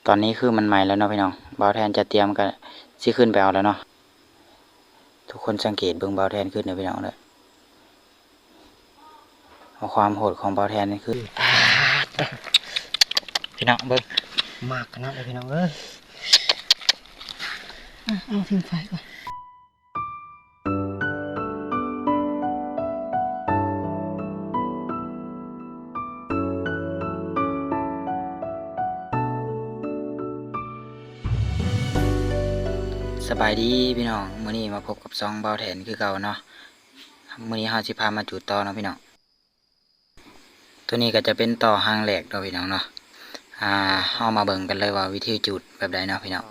ຕອນນີ້ຄືມັນໄໝ້ແລ້ວເນາະພີ່ນ້ອງ, ບ່າວແທນຈະຕຽມກະຊິຂຶ້ນໄປເອົາແລ້ວເນາະ. ທຸກຄົນສັງເກດເບິ່ງບ່າວແທນຂຶ້ນເດີພີ່ນ້ອງເດີ. ເອົາຄວາມໂຫດຂອງບ່າວແທນນີ້ຄື ປາດ ພີ່ນ້ອງເບິ່ງ ໝາກຂະໜາດເລີຍພີ່ນ້ອງເອີຍ. ອ່ະ ເອົາຖິ້ມໄຟກ່ອນ. ສະບາຍດີພີ່ນ້ອງ, ມື້ນີ້ມາພົບກັບຊ່ອງບ່າວແທນຄືເກົ່າເນາະ. ມື້ນີ້ເຮົາຊິພາມາຈູດຕໍ່ເນາະພີ່ນ້ອງ. ໂຕນີ້ກະຈະເປັນຕໍ່ຫາງແລກເນາະພີ່ນ້ອງເນາະ. ອ່າ ເຮົາມາເບິ່ງກັນເລີຍວ່າວິທີຈູດແບບໃດເນາະພີ່ນ້ອງ.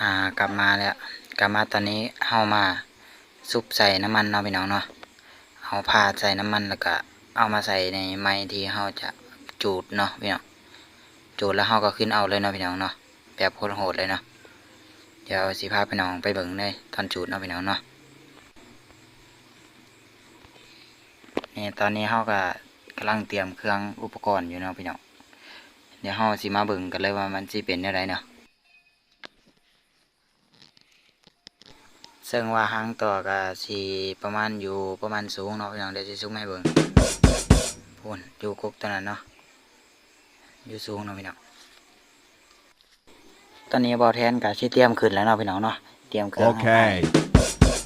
ອ່າ ກັບມາແລ້ວ, ກັບມາຕອນນີ້ເຮົາມາສຸບໃສ່ນ້ຳມັນເນາະພີ່ນ້ອງເນາະ. ເຮົາພາໃສ່ນ້ຳມັນ ແລ້ວກະເອົາມາໃສ່ໃນໄມ້ທີ່ເຮົາຈະຈູດເນາະພີ່ນ້ອງ. ຈູດແລ້ວເຮົາກະຂຶ້ນເອົາເລີຍເນາະພີ່ນ້ອງເນາະ, ແບບໂຄດໂຫດເລີຍເນາະ. ດຽວຊິພາພີ່ນ້ອງໄປເບິ່ງໃນຕອນຈູດເນາະພີ່ນ້ອງເນາະ. ນີ້ ຕອນນີ້ເຮົາກະກຳລັງຕຽມເຄື່ອງອຸປະກອນຢູ່ເນາະພີ່ນ້ອງ. ດຽວເຮົາຊິມາເບິ່ງກັນເລີຍວ່າມັນຊິເປັນແນວໃດເນາະ. ເຊິ່ງວ່າຫາງຕໍ່ກະຊິປະມານ ຢູ່ປະມານສູງເນາະພີ່ນ້ອງ, ດຽວຊິຊູມໃຫ້ເບິ່ງ. ພຸ້ນ ຢູ່ກົກຕົວນັ້ນເນາະ, ຢູ່ສູງເນາະພີ່ນ້ອງ. ຕອນນີ້ບ່າວແທນກະຊິຕຽມຂຶ້ນແລ້ວເນາະພີ່ນ້ອງເນາະ, ຕຽມເຄື່ອງ ໂອເຄ ໃຫ້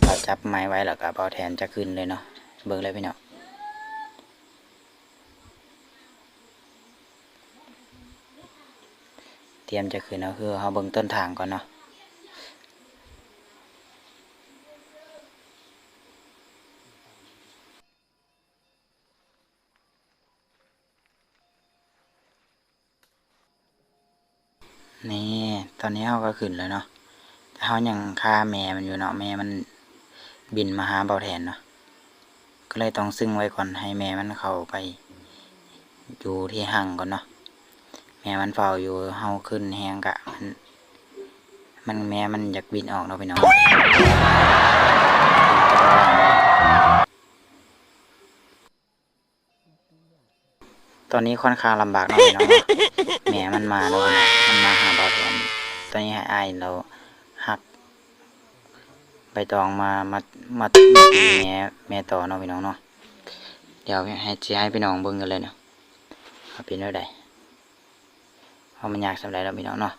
ອ້າຍ ຈັບໄມ້ໄວ້ ແລ້ວກະບ່າວແທນຈະຂຶ້ນເລີຍເນາະ. ເບິ່ງເລີຍພີ່ນ້ອງ. ຕຽມຈະຂຶ້ນເນາະ, ຄືເຮົາເບິ່ງຕົ້ນທາງກ່ອນເນາະ. ນີ້ ຕອນນີ້ເຮົາກະຂຶ້ນແລ້ວເນາະ, ແຕ່ເຮົາຍັງຄາແມ່ມັນຢູ່ເນາະ, ແມ່ມັນບິນມາຫາບ່າວແທນເນາະ. ກະເລີຍຕ້ອງຊຶ້ງໄວ້ກ່ອນ ໃຫ້ແມ່ມັນເຂົ້າໄປຢູ່ທີ່ຮັງກ່ອນເນາະ. ແມ່ມັນເຝົ້າຢູ່, ເຮົາຂຶ້ນແຮງກະ ມັນ ມັນ ແມ່ມັນຢາກບິນອອກເນາະພີ່ນ້ອງ. ຕອນນີ້ຂ້ອນຂ້າງລຳບາກເນາະພີ່ນ້ອງເນາະ, ແມ່ມັນມາເນາະພີ່ນ້ອງ, ມັນມາຫາບ່າວແທນ. ຕອນນີ້ໃຫ້ອ້າຍລາວຫັກໃບຕອງມາ ມາ ມາ ມາຕີແມ່ ແມ່ຕໍ່ເນາະພີ່ນ້ອງເນາະ. ດຽວໃຫ້ ຊິໃຫ້ພີ່ນ້ອງເບິ່ງກັນເລີຍເນາະ ວ່າເປັນແນວໃດ. ເພາະມັນຍາກສ່ຳໃດດອກພີ່ນ້ອງເນາະ.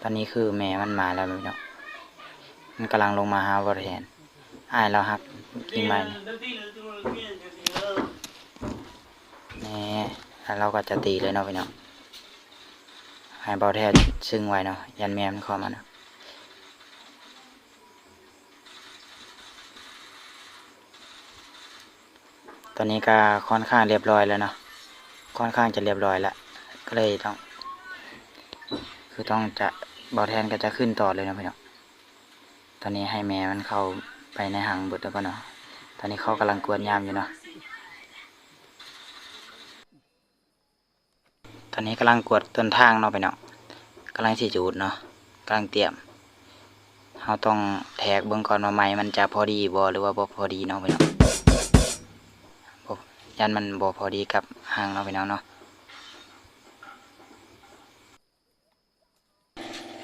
ຕອນນີ້ຄືແມ່ມັນມາແລ້ວເນາະພີ່ນ້ອງ, ມັນກຳລັງລົງມາຫາບ່າວແທນ. ອ້າຍລາວຫັກກິ່ງໄມ້ນີ້ ແມ່ ແລ້ວລາວກະຈະຕີເລີຍເນາະພີ່ນ້ອງ. ໃຫ້ບ່າວແທນຊຶ້ງໄວ້ເນາະ, ຢ້ານແມ່ມັນເຂົ້າມາເນາະ. ຕອນນີ້ກະຂ້ອນຂ້າງລຽບລ້ອຍແລ້ວເນາະ, ຂ້ອນຂ້າງຈະລຽບລ້ອຍລະ, ກະເລີຍຕ້ອງ ຄືຕ້ອງຈະ ບ່າວແທນກະຈະຂຶ້ນຕໍ່ເລີຍເນາະພີ່ນ້ອງ. ຕອນນີ້ໃຫ້ແມ່ມັນເຂົ້າໄປໃນຮັງເບິດແລ້ວກ່ອນເນາະ. ຕອນນີ້ເຂົາກຳລັງກວດຍາມຢູ່ເນາະ. ຕອນນີ້ກຳລັງກວດຕົ້ນທາງເນາະພີ່ນ້ອງ, ກຳລັງຊິຈູດເນາະ, ກຳລັງຕຽມ. ເຮົາຕ້ອງແທກເບິ່ງກ່ອນວ່າໄມ້ມັນຈະພໍດີບໍ່ ຫຼືວ່າບໍ່ພໍດີເນາະພີ່ນ້ອງ. ບໍ່ ຢ້ານມັນບໍ່ພໍດີກັບຮັງເນາະພີ່ນ້ອງເນາະ.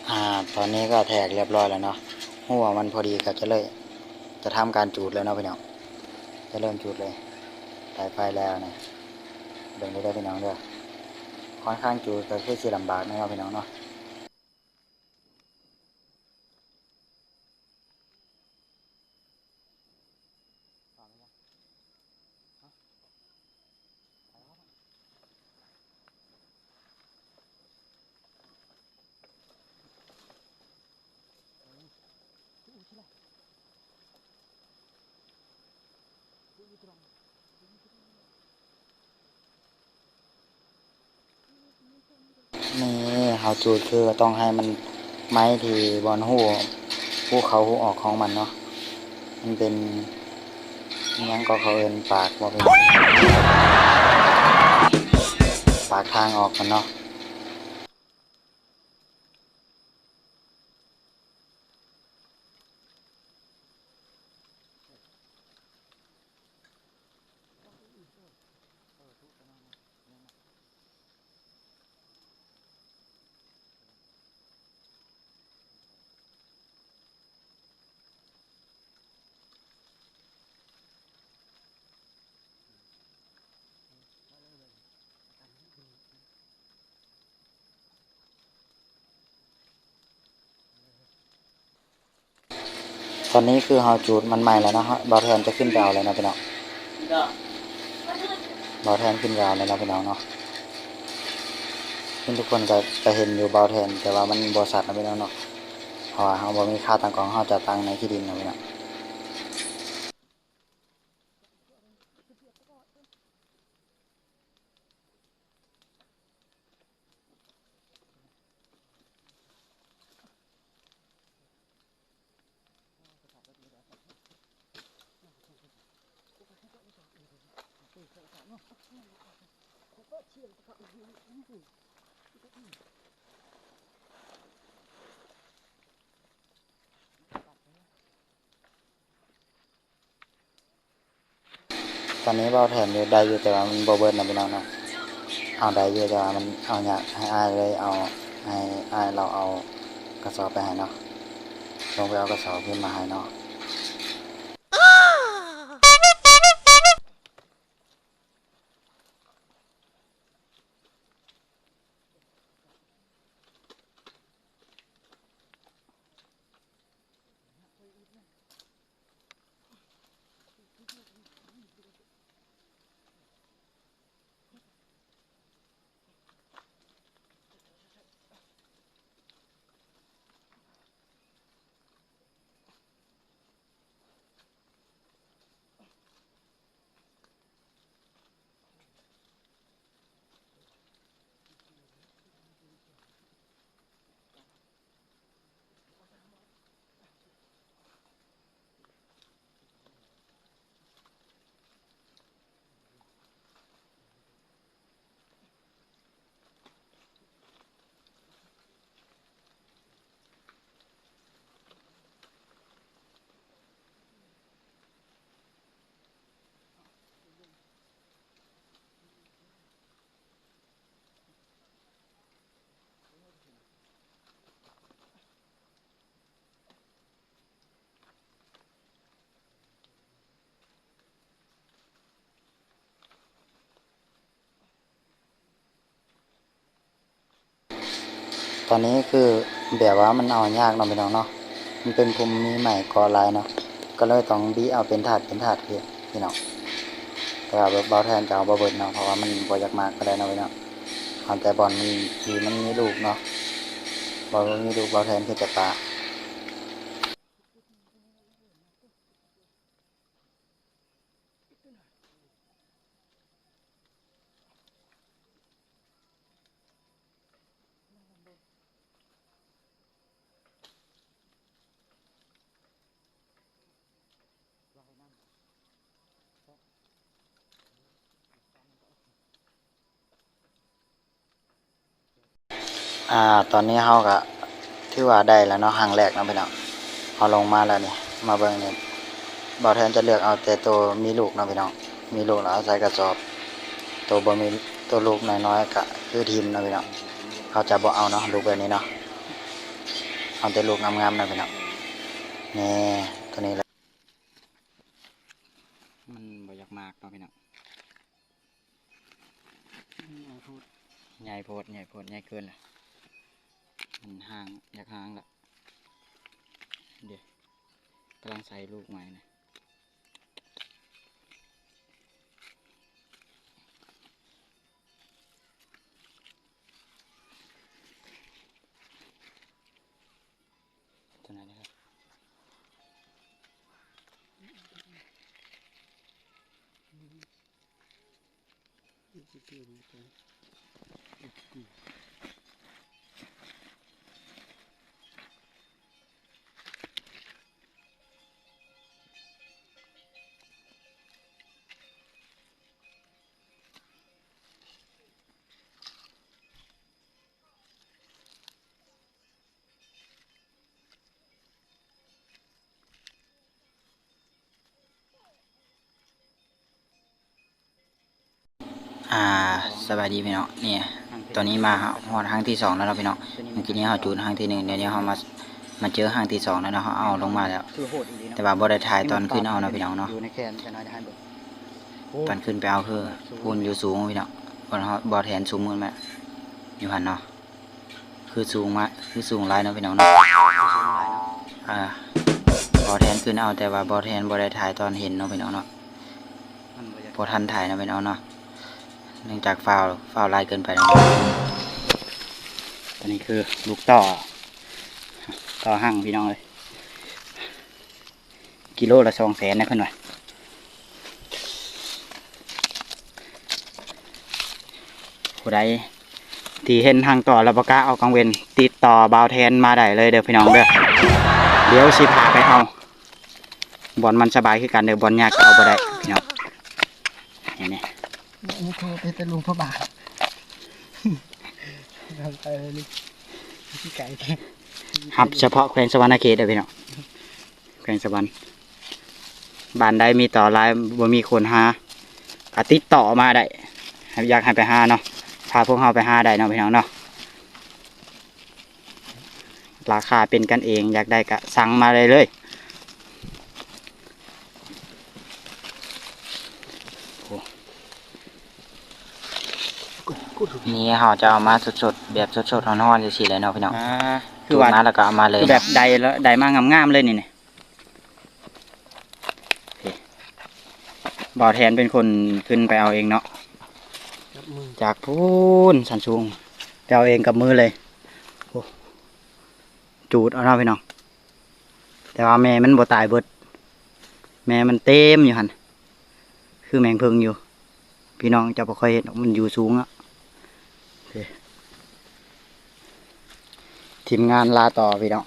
ອ່າ ຕອນນີ້ກະແທກລຽບລ້ອຍແລ້ວເນາະ, ຮູ້ວ່າມັນພໍດີກະຈະເລີຍ ຈະທຳການຈູດແລ້ວເນາະພີ່ນ້ອງ. ຈະເລີ່ມຈູດເລີຍ, ໄຕ່ໄຟແລ້ວນະ. ເບິ່ງເດີພີ່ນ້ອງເດີ, ຂ້ອນຂ້າງຈູດກະຄືຊິລຳບາກແນ່ເນາະພີ່ນ້ອງເນາະ. ນີ້ ເຮົາຈູດຄືຕ້ອງໃຫ້ມັນໄມ້ທີ່ບ່ອນຮູ ຮູເຂົ້າຮູອອກຂອງມັນເນາະ. ມັນເປັນ ອີ່ຫຍັງກໍເຂົາເອີ້ນ ປາກບໍ່ ເປັນປາກທາງອອກມັນເນາະ. ຕອນນີ້ຄືເຮົາຈູດມັນໄໝ້ແລ້ວເນາະ, ເຮົາ ບ່າວແທນຈະຂຶ້ນໄປເອົາແລ້ວເນາະພີ່ນ້ອງ. ບ່າວແທນຂຶ້ນໄປເອົາແລ້ວເນາະພີ່ນ້ອງເນາະ. ເຫັນທຸກຄົນກໍ ກໍເຫັນຢູ່ບ່າວແທນ, ແຕ່ວ່າມັນບໍ່ຊັດເນາະພີ່ນ້ອງເນາະ, ເພາະວ່າເຮົາບໍ່ມີຂາຕັ້ງກ້ອງ, ເຮົາຈະຕັ້ງໃນຂີ້ດິນເນາະພີ່ນ້ອງ. ຕອນນີ້ບ່າວແທນຢູ່ ໄດ້ຢູ່ ແຕ່ວ່າມັນບໍ່ເບິດເນາະພີ່ນ້ອງເນາະ. ເອົາໄດ້ຢູ່ ແຕ່ວ່າມັນເອົາຍາກ, ໃຫ້ອ້າຍເລີຍເອົາ, ໃຫ້ອ້າຍລາວເອົາກະສອບໄປໃຫ້ເນາະ, ລົງໄປເອົາກະສອບຂຶ້ນມາໃຫ້ເນາະ. ຕອນນີ້ຄືແບບວ່າມັນເອົາຍາກເນາະພີ່ນ້ອງເນາະ, ມັນເປັນພູມີໄມ້ເກາະຫຼາຍເນາະ, ກໍເລີຍຕ້ອງບີເອົາເປັນຖາດເປັນຖາດ ພີ່ນ້ອງ. ແຕ່ວ່າບ່າວແທນຈະເອົາບໍ່ເບິດເນາະ, ເພາະວ່າມັນບໍ່ຢາກໝາກປານໃດເນາະພີ່ນ້ອງ, ເອົາແຕ່ບ່ອນທີ່ມັນມີລູກເນາະ, ບ່ອນບໍ່ມີລູກບ່າວແທນຄືຈະປະ. ອ່າ ຕອນນີ້ເຮົາກະຖືວ່າໄດ້ແລ້ວເນາະ ຮັງແລກເນາະພີ່ນ້ອງ. ເຮົາລົງມາແລ້ວນີ້ ມາເບິ່ງນີ້ ບ່າວແທນຈະເລືອກເອົາແຕ່ໂຕມີລູກເນາະພີ່ນ້ອງ, ມີລູກແລ້ວເອົາໃສ່ກະສອບ, ໂຕບໍ່ມີ ໂຕລູກນ້ອຍໆ ກະຄືຖິ້ມເນາະພີ່ນ້ອງ. ເຮົາຈະບໍ່ເອົາເນາະ ລູກແບບນີ້ເນາະ, ເອົາແຕ່ລູກງາມໆ ເນາະພີ່ນ້ອງ. ນີ້ ໂຕນີ້ແຫຼະ ມັນບໍ່ຢາກໝາກເນາະພີ່ນ້ອງ. ໃຫຍ່ໂພດ ໃຫຍ່ໂພດ ໃຫຍ່ເກີນລະ, ມັນຫ່າງ ຢາກຫ່າງລະ. ເດ້ ກຳລັງໃສ່ລູກໃໝ່ນະ. ຕົວນັ້ນເດ້. ອ່າ ສະບາຍດີພີ່ນ້ອງ. ນີ້ ຕອນນີ້ມາຮອດຄັ້ງທີສອງແລ້ວເນາະພີ່ນ້ອງ. ເມື່ອກີ້ນີ້ເຮົາຈູດຄັ້ງທີໜຶ່ງ, ດຽວນີ້ເຮົາມາ ມາເຈີຄັ້ງທີສອງແລ້ວເນາະ, ເຮົາເອົາລົງມາແລ້ວ ແຕ່ວ່າບໍ່ໄດ້ຖ່າຍຕອນຂຶ້ນເອົາເນາະພີ່ນ້ອງເນາະ. ຕອນຂຶ້ນໄປເອົາຄືພຸ້ນຢູ່ສູງພີ່ນ້ອງ, ບ່ອນເຮົາ ບ່າວແທນຊູມຂຶ້ນມາຢູ່ຫັ້ນເນາະ. ຄືສູງມາ ຄືສູງຫຼາຍເນາະພີ່ນ້ອງເນາະ. ອ່າ ບ່າວແທນ ຄືນເອົາ ແຕ່ວ່າບໍ່ແທນບໍ່ໄດ້ຖ່າຍຕອນເຫັນເນາະພີ່ນ້ອງເນາະ ບໍ່ທັນຖ່າຍເນາະພີ່ນ້ອງເນາະ ເນື່ອງຈາກຟ້າວ ຟ້າວຫຼາຍເກີນໄປເນາະ. ຕົວນີ້ຄືລູກຕໍ່ ຕໍ່ຮັງພີ່ນ້ອງເອີຍ ກິໂລລະສອງແສນນະເພິ່ນວ່າ. ຜູ້ໃດທີ່ເຫັນຮັງຕໍ່ແລ້ວບໍ່ກ້າເອົາກາງເວັນ ຕິດຕໍ່ບ່າວແທນມາໄດ້ເລີຍເດີພີ່ນ້ອງເດີ ດຽວຊິພາໄປເອົາ. ບ່ອນມັນສະບາຍຄືກັນເດີ ບ່ອນຍາກເອົາບໍ່ໄດ້ພີ່ນ້ອງ. ນີ້ ນີ້ໂທໄປແຕ່ຫຼວງພະບາງ ໄປເລີຍນີ້ ທີ່ໄກແທ້ ຮັບສະເພາະແຂວງສະຫວັນນະເຂດເດີພີ່ນ້ອງ. ແຂວງສະຫວັນ ບ້ານໃດມີຕໍ່ຫຼາຍ ບໍ່ມີຄົນຫາ ກະຕິດຕໍ່ມາໄດ້ ຢາກໃຫ້ໄປຫາເນາະ ພາພວກເຮົາໄປຫາໄດ້ເນາະພີ່ນ້ອງເນາະ. ລາຄາເປັນກັນເອງ ຢາກໄດ້ກະສັ່ງມາໄດ້ເລີຍ. ນີ້ເຮົາຈະເອົາມາສົດໆ ແບບສົດໆ ຮ້ອນໆ ຈັ່ງຊີ້ແຫຼະເນາະພີ່ນ້ອງ. ອ່າ ຄືວ່າ ມາແລ້ວກໍເອົາມາເລີຍ ຄືແບບໄດ້ ໄດ້ມາງາມໆ ເລີຍນີ້ ນີ້. ບ່າວແທນເປັນຄົນຂຶ້ນໄປເອົາເອງເນາະ ກັບມື ຈາກພຸ້ນຊັ້ນສູງ ໄປເອົາເອງກັບມືເລີຍ. ໂອ້ ຈູດເອົາເນາະພີ່ນ້ອງ ແຕ່ວ່າແມ່ມັນບໍ່ຕາຍເບິດ ແມ່ມັນເຕັມຢູ່ຫັ້ນ ຄືແມງເຜິ້ງຢູ່. ພີ່ນ້ອງຈະບໍ່ຄ່ອຍເຫັນດອກ ມັນຢູ່ສູງເນາະ. ທີມງານລາຕໍ່ພີ່ນ້ອງ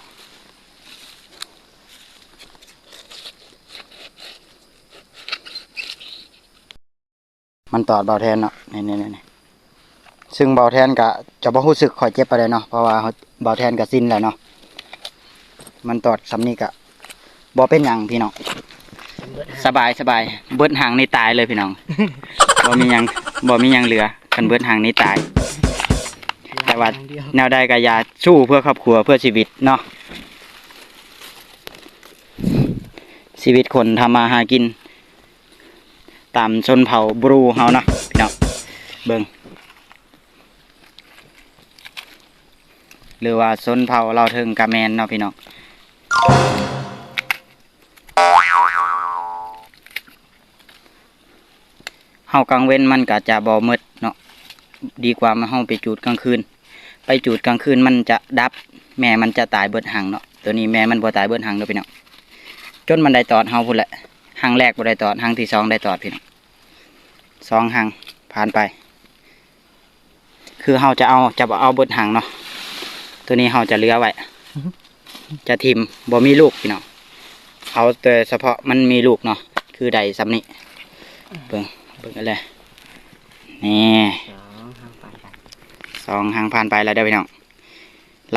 ມັນຕອດບ່າວແທນເນາະ ນີ້ໆ ຊຶ່ງບ່າວແທນກະຈະບໍ່ຮູ້ສຶກຄ່ອຍເຈັບປານໃດເນາະ ເພາະວ່າບ່າວແທນກະຊິນແລ້ວເນາະ. ມັນຕອດສ່ຳນີ້ກະບໍ່ເປັນຫຍັງພີ່ນ້ອງ ສະບາຍໆ ເບິດຮັງນີ້ຕາຍເລີຍພີ່ນ້ອງ ບໍ່ມີຫຍັງ ບໍ່ມີຫຍັງເຫຼືອ ຄັນເບິດຮັງນີ້ຕາຍ. ແຕ່ວ່າແນວໃດກໍຢ່າ ສູ້ເພື່ອຄອບຄົວ ເພື່ອຊີວິດເນາະ ຊີວິດຄົນທຳມາຫາກິນ ຕາມຊົນເຜົ່າບຣູເຮົາເນາະພີ່ນ້ອງ. ເບິ່ງ ຫຼືວ່າຊົນເຜົ່າລາວເທິງກະແມ່ນເນາະພີ່ນ້ອງ. ເຮົາກາງເວັນມັນກະຈະບໍ່ໝົດເນາະ ດີກວ່າເຮົາໄປຈູດກາງຄືນ ໄປຈູດກາງຄືນມັນຈະດັບ ແມ່ມັນຈະຕາຍເບິດຮັງເນາະ. ໂຕນີ້ແມ່ມັນບໍ່ຕາຍເບິດຮັງເດີພີ່ນ້ອງ ຈົນມັນໄດ້ຕອດເຮົາພຸ້ນແຫຼະ. ຮັງແລກບໍ່ໄດ້ຕອດ ຮັງທີສອງໄດ້ຕອດພີ່ນ້ອງ ສອງຮັງຜ່ານໄປ. ຄືເຮົາຈະເອົາ ຈະບໍ່ເອົາເບິດຮັງເນາະ ໂຕນີ້ເຮົາຈະເຫຼືອໄວ້ ຈະຖິ້ມ ບໍ່ມີລູກພີ່ນ້ອງ ເອົາແຕ່ສະເພາະມັນມີລູກເນາະ ຄືໄດ້ສ່ຳນີ້. ເບິ່ງ ເບິ່ງເອົາເລີຍ ນີ້ ສອງຮັງຜ່ານໄປ ສອງຮັງຜ່ານໄປແລ້ວເດີພີ່ນ້ອງ.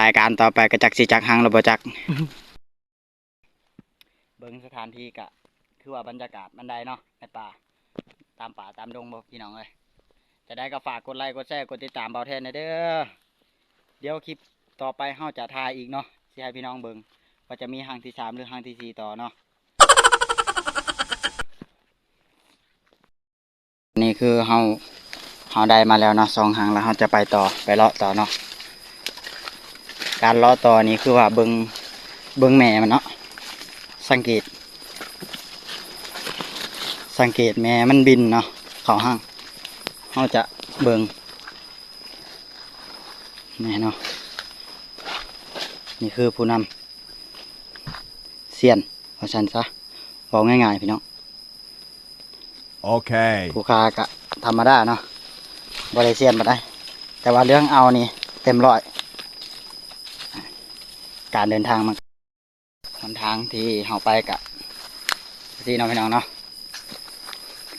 ລາຍການຕໍ່ໄປກໍຈັກຊິຈັກຮັງແລ້ວບໍ່ຈັກ. ເບິ່ງສະຖານທີ່ກະຄືວ່າບັນຍາກາດມັນໄດ້ເນາະ ໃນປ່າ ຕາມປ່າຕາມດົງບໍ່ພີ່ນ້ອງເອີຍ. ຈັ່ງໃດກໍຝາກກົດໄລກົດແຊກົດຕິດຕາມບ່າວແທນແດ່ເດີ. ດຽວຄລິບຕໍ່ໄປເຮົາຈະຖ່າຍອີກເນາະ ຊິໃຫ້ພີ່ນ້ອງເບິ່ງວ່າຈະມີຮັງທີສາມ ຫຼື ຮັງທີສີ່ຕໍ່ເນາະ. ນີ້ຄືເຮົາ ເຮົາໄດ້ມາແລ້ວເນາະ ສອງຮັງ ແລ້ວເຮົາຈະໄປຕໍ່ ໄປເລາະຕໍ່ເນາະ. ການເລາະຕໍ່ນີ້ຄືວ່າເບິ່ງ ເບິ່ງແມ່ມັນເນາະ ສັງເກດ ສັງເກດແມ່ມັນບິນເນາະ ເຂົ້າຮັງ ເຮົາຈະເບິ່ງ ນີ້ເນາະ ນີ້ຄືຜູ້ນຳ ຊຽນ ວ່າຊັ້ນຊະ ເວົ້າງ່າຍໆ ພີ່ນ້ອງ. ໂອເຄ ຜູ້ຂ້າກະທຳມະດາເນາະ ບໍ່ໄດ້ຊຽນປານໃດ ແຕ່ວ່າເລື່ອງເອົານີ້ເຕັມຮ້ອຍ. ການເດີນທາງມັນ ຫົນທາງທີ່ເຮົາໄປກະ ຊີ້ເນາະ ພີ່ນ້ອງເນາະ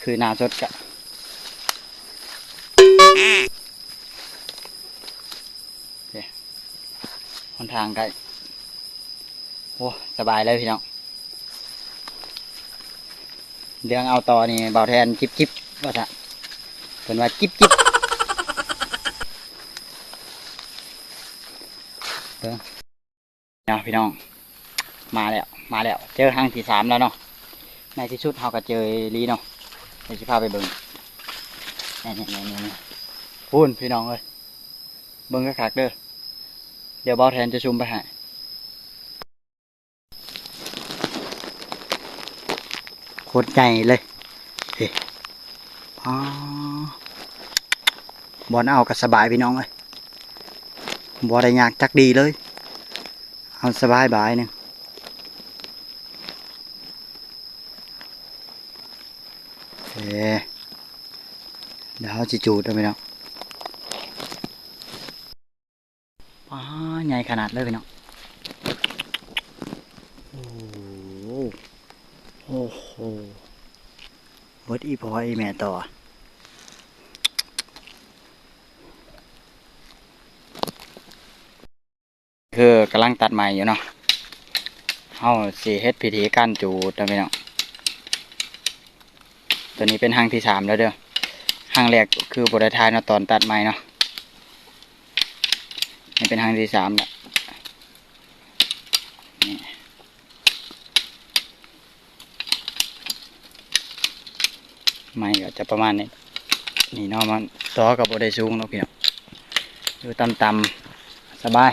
ຄືໜ້າສົດກະ ຫົນທາງກະ ໂອ້ ສະບາຍເລີຍພີ່ນ້ອງ. ເລື່ອງເອົາຕໍ່ນີ້ ບ່າວແທນຈິບໆ ວ່າຊະ ເພິ່ນວ່າຈິບໆ ເບິ່ງເນາະ ພີ່ນ້ອງ ມາແລ້ວ ມາແລ້ວ ເຈີຮັງທີສາມແລ້ວເນາະ. ໃນທີ່ສຸດເຮົາກໍເຈີອີ່ຫຼີເນາະ ດຽວຊິພາໄປເບິ່ງ ນີ້ໆໆໆ ພຸ້ນ ພີ່ນ້ອງເອີຍ ເບິ່ງຄັກໆ ເດີ ດຽວບ່າວແທນຈະຊູມໄປໃຫ້. ໂຄດໃຫຍ່ເລີຍ ເອີ ອໍ ບ່ອນເອົາກໍສະບາຍພີ່ນ້ອງເອີຍ ບໍ່ໄດ້ຍາກຈັກດີເລີຍ ເອົາສະບາຍບາຍໜຶ່ງ ເອີ ດຽວເຮົາຊິຈູດເດີພີ່ນ້ອງ. ປາ ໃຫຍ່ຂະໜາດເລີຍພີ່ນ້ອງ ໂອ້ໂຫ ໂອ້ໂຫ ເບິດອີ່ພໍ່ອີ່ແມ່ຕໍ່ ຄືກຳລັງຕັດໄມ້ຢູ່ເນາະ ເຮົາຊິເຮັດພິທີການຈູດເດີພີ່ນ້ອງ. ຕົວນີ້ເປັນຄັ້ງທີສາມແລ້ວເດີ ຄັ້ງແລກຄືບໍ່ໄດ້ຖ່າຍເນາະ ຕອນຕັດໄມ້ເນາະ ນີ້ເປັນຄັ້ງທີສາມແລ້ວ ນີ້ ໄມ້ກໍຈະປະມານນີ້ ນີ້ເນາະ ມັນ ຕໍກໍບໍ່ໄດ້ສູງເນາະພີ່ນ້ອງ ຢູ່ຕ່ຳໆ ສະບາຍ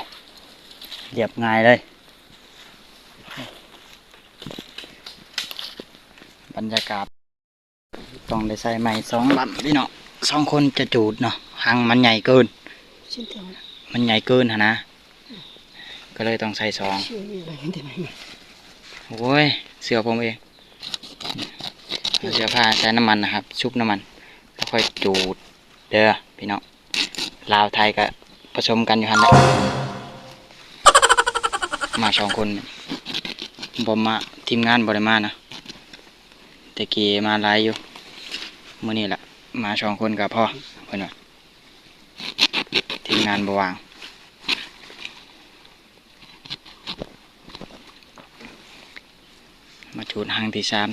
ລຽບງ່າຍເລີຍ ບັນຍາກາດ ຕ້ອງໄດ້ໃຊ້ໄມ້ສອງລຳພີ່ນ້ອງ ສອງຄົນຈະຈູດເນາະ ຮັງມັນໃຫຍ່ເກີນ ມັນໃຫຍ່ເກີນຫັ້ນນະ ກໍເລີຍຕ້ອງໃຊ້ສອງ ໂອ້ຍ ເສື້ອຜົມເອງ ເອົາເສື້ອຜ້າໃສ່ນ້ຳມັນນະຄັບ ຊຸບນ້ຳມັນ ແລ້ວຄ່ອຍຈູດເດີພີ່ນ້ອງ. ລາວໄທກໍປະສົມກັນຢູ່ຫັ້ນແຫຼະ ມາສອງຄົນ ບໍ່ມາ ທີມງານບໍ່ໄດ້ມານະ ແຕ່ກີ້ມາຫຼາຍຢູ່ ມື້ນີ້ລະມາສອງຄົນກໍພໍ ເພິ່ນວ່າ ທີມງານບໍ່ວ່າງ. ມາຈູດຮັງທີສາມ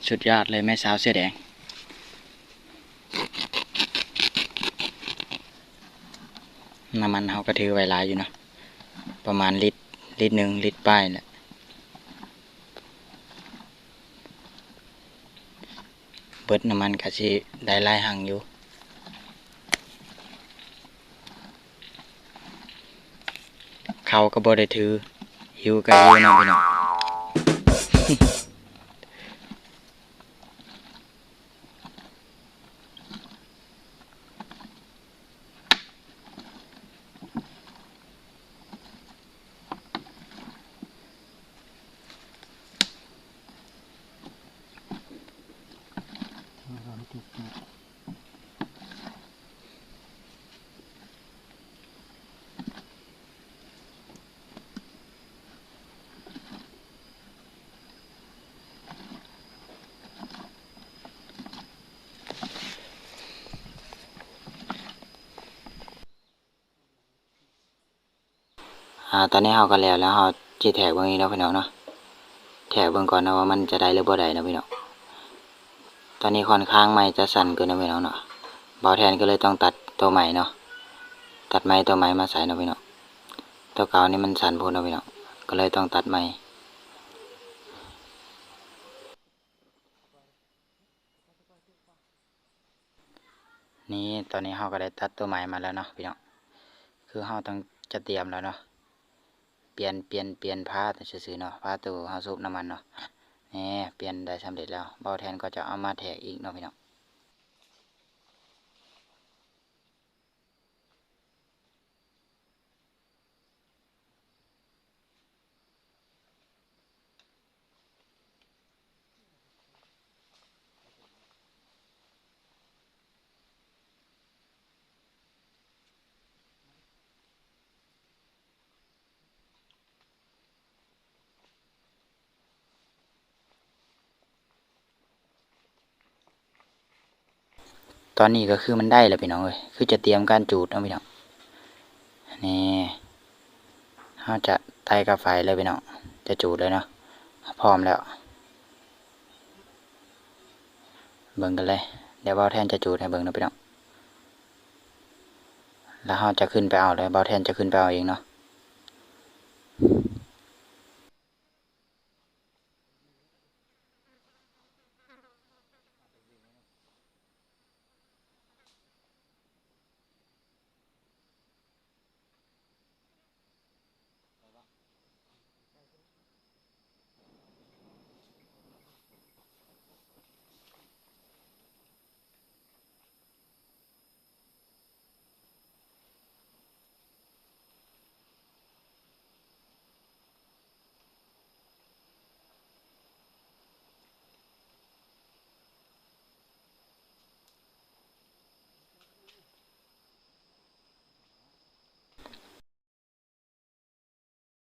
ສຸດຍອດເລີຍແມ່ສາວເສື້ອແດງ. ນ້ຳມັນເຮົາກໍຖືໄວ້ຫຼາຍຢູ່ເນາະ ປະມານລິດ ລິດໜຶ່ງ ລິດປາຍແຫຼະ ເບິດນ້ຳມັນກໍຊິໄດ້ຫຼາຍຮັງຢູ່ ເຂົ້າກໍບໍ່ໄດ້ຖື ຫິວກໍຫິວເນາະພີ່ນ້ອງ. ອາ ຕອນນີ້ເຮົາກໍແລ້ວແລ້ວ ເຮົາຊິແທກເບິ່ງອີກເນາະພີ່ນ້ອງເນາະ ແທກເບິ່ງກ່ອນເນາະວ່າມັນຈະໄດ້ຫຼືບໍ່ໄດ້ເນາະພີ່ນ້ອງ. ຕອນນີ້ຂ້ອນຂ້າງໄມ້ຈະສັ້ນເກີນເນາະພີ່ນ້ອງເນາະ ບ່າວແທນກໍເລີຍຕ້ອງຕັດໂຕໃໝ່ເນາະ ຕັດໄມ້ໂຕໃໝ່ມາໃສ່ເນາະພີ່ນ້ອງ. ໂຕເກົ່ານີ້ມັນສັ້ນໂພດເນາະພີ່ນ້ອງ ກໍເລີຍຕ້ອງຕັດໃໝ່. ນີ້ ຕອນນີ້ເຮົາກໍໄດ້ຕັດໂຕໃໝ່ມາແລ້ວເນາະພີ່ນ້ອງ ຄືເຮົາຕ້ອງຈະຕຽມແລ້ວເນາະ ປ່ຽນ ປ່ຽນ ປ່ຽນຝາຊື່ໆເນາະ ຝາຕູ້ເຮົາສູບນ້ຳມັນເນາະ. ນີ້ ປ່ຽນໄດ້ສຳເລັດແລ້ວ ບ່າວແທນກໍຈະເອົາມາແທກອີກເນາະພີ່ນ້ອງ. ຕອນນີ້ກໍຄືມັນໄດ້ແລ້ວພີ່ນ້ອງເອີຍ ຄືຈະຕຽມການຈູດເນາະພີ່ນ້ອງ. ນີ້ ເຮົາຈະໄຕ່ກັບໄຟເລີຍພີ່ນ້ອງ ຈະຈູດເລີຍເນາະ ພ້ອມແລ້ວ. ເບິ່ງກັນເລີຍ ດຽວບ່າວແທນຈະຈູດໃຫ້ເບິ່ງເນາະພີ່ນ້ອງ ແລ້ວເຮົາຈະຂຶ້ນໄປເອົາເລີຍ ບ່າວແທນຈະຂຶ້ນໄປເອົາເອງເນາະ.